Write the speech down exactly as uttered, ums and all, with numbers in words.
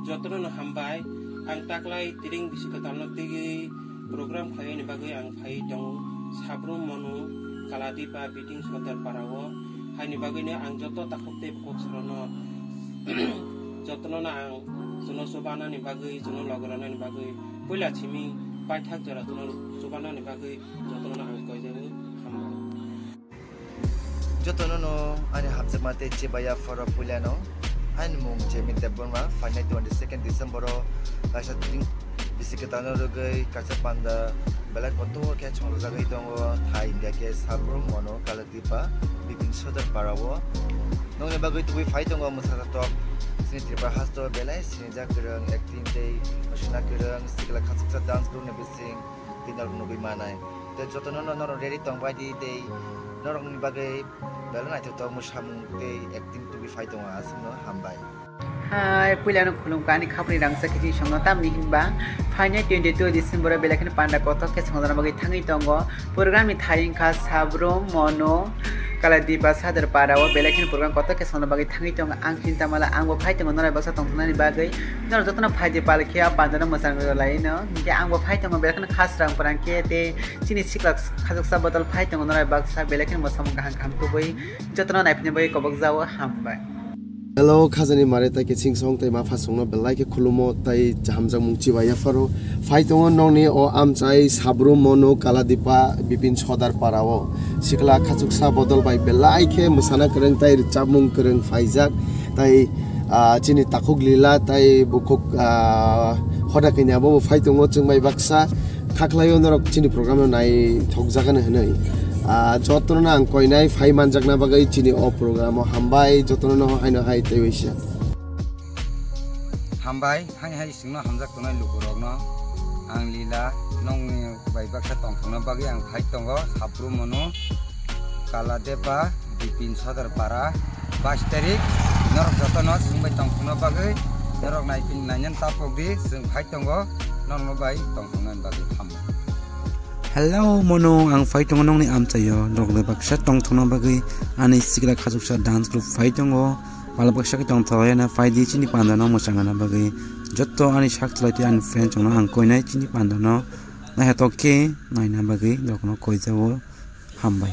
Jotono no hambai, ang taklai tiring bisi kwtalno twiwi program khlaini bagwi ang phai tongo Sabrum Monu Kaladipa Bipin Sodar Parao. Haini bagwino ang joto takhuk tei bukhuk sorono jotono no ang chwngno chubanani bagwi, chwngno logi rwnani bagwi puila simi paithak jora chwngno chubanani bagwi jotono no ang koijago. Hambai. Jotono no ani hamjakma tei chebaya phoro puilano. Ani mung Jemit Debbarma, phainai twenty second December o kaisa tring bisi kwtalno rwgwi kaisa panda belai kotor khe chongjagwi tongo. Thai India khe Sabrum Monu Kaladipa Bipin Sodar Parao. Nongni bagwi tubui phai tongo mwsa tok. Chini Tripura hasto belai sinijak kwrwng acting tei mwsana kwrwng sikla khachuksa dance group ni bising tei norok nugwi manai. Tei jotono no norok ready tongbai di tei norokni bagwi belai naithotok mwsamung tei acting tubui phai tongo, aswkno hambai. Hai, puilano khulumkha ani khapni rangchak kiching songno, tamni hinba phainai twenty two December o belai kheno panda kothok khe songjana bagwi thangwi tongo. Program ni thai wngkha Sabrum Monu Kaladipa Sodar Parao belai kheno program kothok khe songjana bagwi thangwi tongo. Ang hinta mala, angbo phai tongo norok baksa tongthoknani bagwi. Norok jotono phai di pal khe a pandano mwchang rwlaino. Hinkhe angbo phai tongo belai kheno khasrang phrang khe tei chini sikla khachuksa bodol phai tongo norok baksa belai kheno mwsamung kaham kaham tubui jotono naiphaina bagwi kobok jao hambai. Hello, khajani mare tai kiching song tei mapha songno belai khe khulumo tei hamjakmung chibai yapharo. Phai tongo nongni o amchai Sabrum Monu Kaladipa Bipin Sodar Parao. Sikla khachuksa bodol bai belai khe mwsana kwrwng tei rwchapmung kwrwng phaijak. Tai, ah, chini takhuk lila tai bukhuk, ah, hoda kanya bo phai tongo chwng bai baksa. Khaklaio norok chini program no naithokjakgani hwnwi. Ah, jotono no ang koinai phai manjakna bagwi chini o program o hambai, jotono no haino hai tei waisa. Hambai, hai hai singno hamjak tongnai lukurokno. Ang lila nongni bai baksa tongthokna bagwi ang phai tongo, Sabrum Monu Kaladepa Bipin Sodar Para, bais tarik, norok jotono chwng bai tongthokna bagwi, norok naiphin nainani tapok di, chwng phai tongo, norokno bai tongthoknani bagwi hambai. Hello, Monu, ang phai tongo nongni amchaio, norokni baksa tongthokna bagwi, ani sikla khachuksa dance group phai tongo, pala baksa khe tongthok, yana phai di chini pandano mwchangna bagwi, jotto ani sak chalai tei ani friend chongno ang koinai chini pandano, naithotok khe naina bagwi, norokno koijao, hambai.